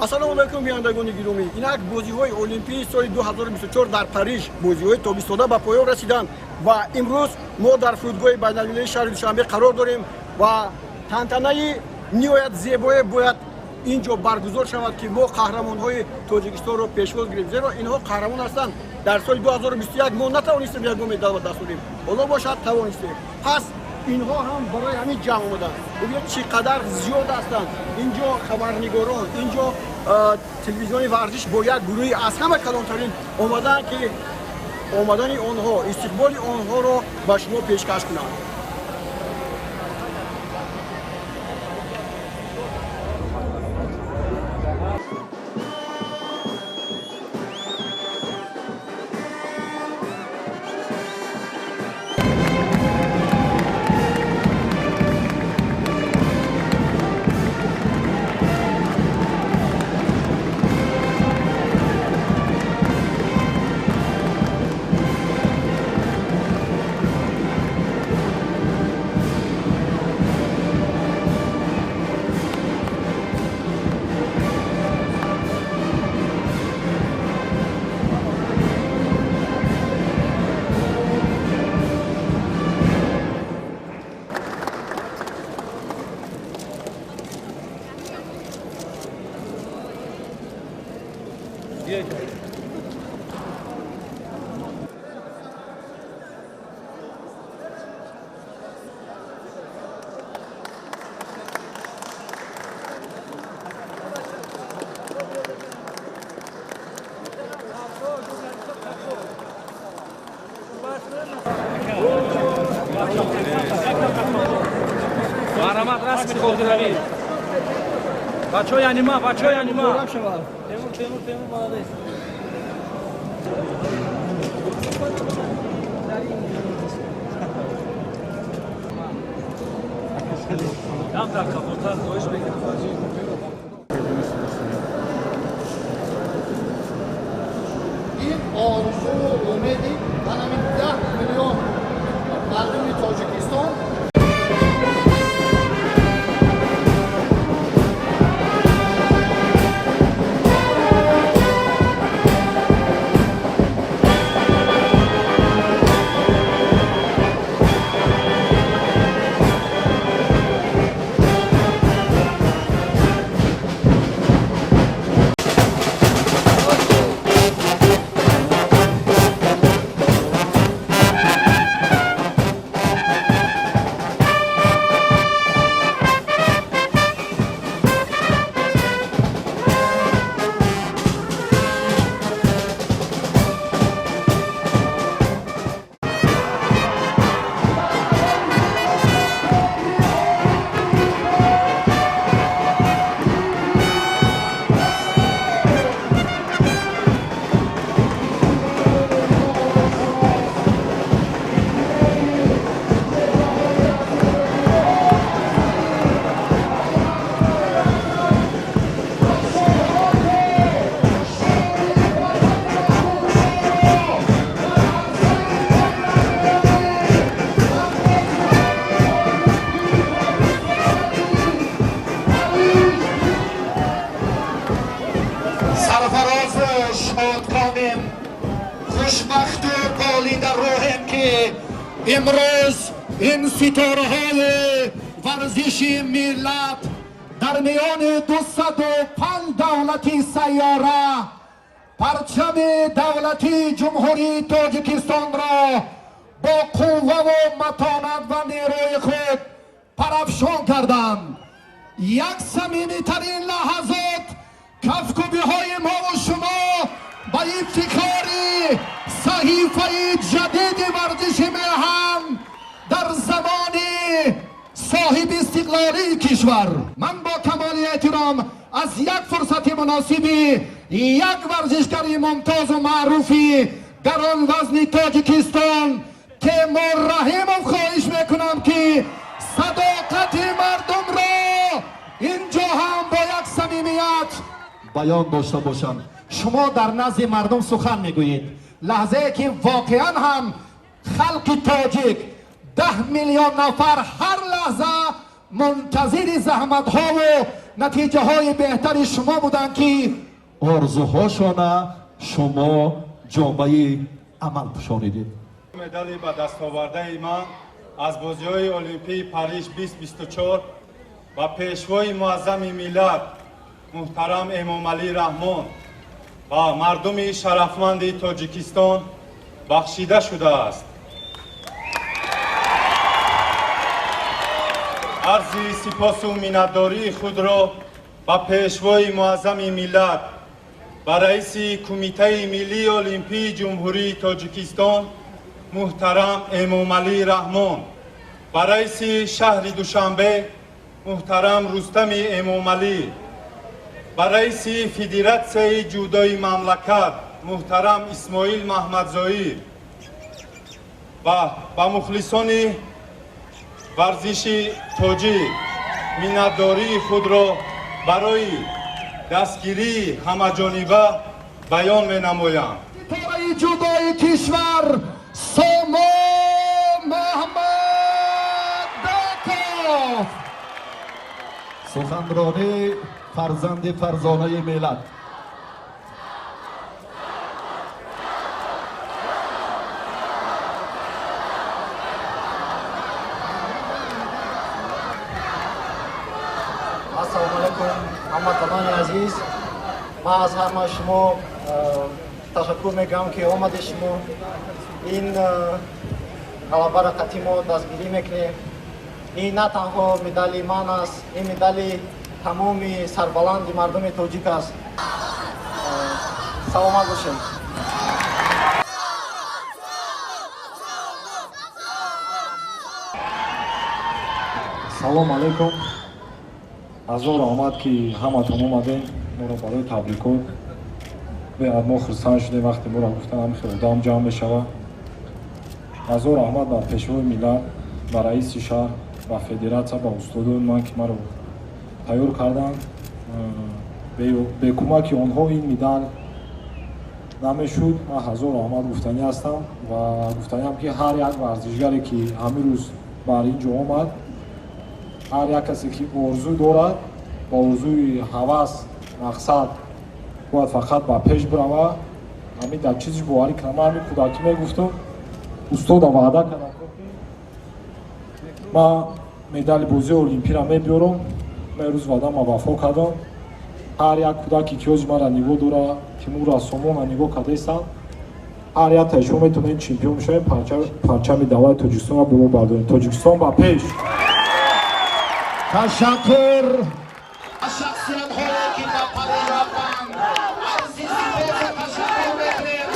Ассалому алайкум, бинандагони гиромӣ. Инак бозиҳои Олимпии соли 2024 дар Париж, бозиҳои тобистода ба поён расиданд ва имрӯз мо дар фурудгоҳи байналмилалии шаҳри Душанбе қарор дорем ва тантанаи ниҳоят зебое бояд ин ҷо баргузор шавад, ки мо қаҳрамонҳои Тоҷикистонро пешвоз гирем, зеро инҳо қаҳрамон ҳастанд. Дар соли 2021 мо натавонистем ягон медал ба даст орем, ҳоло бошад, тавонистем. Пас инҳо ҳам барои ҳамин ҷамъ омаданд. Бубинед, чӣ қадар зиёд ҳастанд ин ҷо хабарнигорон, ин ҷо телевизиони варзиш бо як гурӯҳи аз ҳама калонтарин омадаанд, ки омадани онҳо, истиқболи онҳоро ба шумо пешкаш кунанд. Марҳамат, расми хотиравӣ. Бачаҳои анима, бачаҳои анима. Темур, Темур, Темур, молодец. Камтар кафотар хоҳиш мекунам. Ин орзуву умеди ҳамин 10 миллион мардуми Тоҷикистон. Сарфарозу шодкомем, хушбахту болида рӯҳем, ки имрӯз ин ситораҳои варзиши миллат дар миёни 205 давлати сайёра парчами давлатии Ҷумҳурии Тоҷикистонро бо қувваву матонат ва нерӯи худ парафшон карданд. Як самимитарин лаҳазот, кафкубиҳои мову шумо ба ифтихори саҳифаи ҷадиди варзиши меҳан дар замони соҳиби истиқлолии кишвар. Ман бо камоли эҳтиром аз як фурсати муносиби як варзишгари мумтозу маъруфи гаронвазни Тоҷикистон Темур Раҳимов хоҳиш мекунам, ки садоқати мардумро инҷо ҳам бо як самимият баён дошта бошанд. Шумо дар назди мардум сухан мегӯед. Лаҳзае ки воқеан ҳам халқи тоҷик, 10 миллион нафар, ҳар лаҳза Мунтазири заҳматҳову натиҷаҳои беҳтари шумо буданд, ки орзуҳошона шумо ҷомаи амал пӯшонидед. Медали ба дастовардаи ман аз бозиҳои Олимпии Париж 2024 ба Пешвои Муаззами миллат муҳтарам Эмомалӣ Раҳмон ва мардуми шарафманди Тоҷикистон бахшида шудааст. Арзи сипосу миннатдории худро ба Пешвои Муаззами миллат, ба раиси Кумитаи миллии олимпии Ҷумҳурии Тоҷикистон муҳтарам Эмомалӣ Раҳмон, ба раиси шаҳри Душанбе муҳтарам Рустами Эмомалӣ, ба раиси Федератсияи ҷудои мамлакат муҳтарам Исмоил Маҳмадзоир ва ба мухлисони варзиши тоҷик миннатдории худро барои дастгирии ҳамаҷониба баён менамоям. Ситораи ҷудои кишвар Сомон Маҳмадбеков, суханронӣ фарзанди фарзонаи миллат. Ассалому алайкум, ҳамватанони азиз. Ман аз ҳама шумо ташаккур мекунам, ки омади шумо ин ғалабаро қатъи мо дастгирӣ мекунем. Ин на танҳо медали ман аст, ин медали тамоми сарбаланди мардуми тоҷик аст. Саломат бошед. Салом алайкум. Ҳазор раҳмат, ки ҳаматон омадем моро барои табрикот. Беҳад мо хурсанд шудем, вақте моро гуфтан ҳамин хел одам ҷамъ мешавад. Ҳазор раҳмат ба Пешвои миллат, ба раиси шаҳр, ба федератсия, ба устодони ман, ки маро тайёр карданд. Бе кӯмаки онҳо ин медал намешуд. Ман ҳазор раҳмат гуфтанӣ ҳастам ва гуфтаниам, ки ҳар як варзишгаре, ки ҳамин рӯз бар ин ҷо омад, ҳар як касе, ки орзу дорад, ба орзуи ҳавас мақсад бояд фақат ба пеш бирава. Ҳамин дар чизиш боварӣ кунам. Ман ҳамин кӯдакӣ мегуфтам, устода ваъда кардам, ки ман медали бозии олимпиро мебиёрам. Ман рӯз ваъдама вафо кардам. Ҳар як кӯдаке, ки ҳози мара нигоҳ дора, Тимура, Сомона нигоҳ кардаистанд, ҳар як таи шумо метавонед чемпион бишавед, парчами давлати Тоҷикистонро боло бардоред. Тоҷикистон ба пеш! Ташаккур. Шахсиятҳое, ки ба Париж рафтанд, арзи сипосу ташаккур мекунем.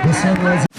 Дӯстони азиз.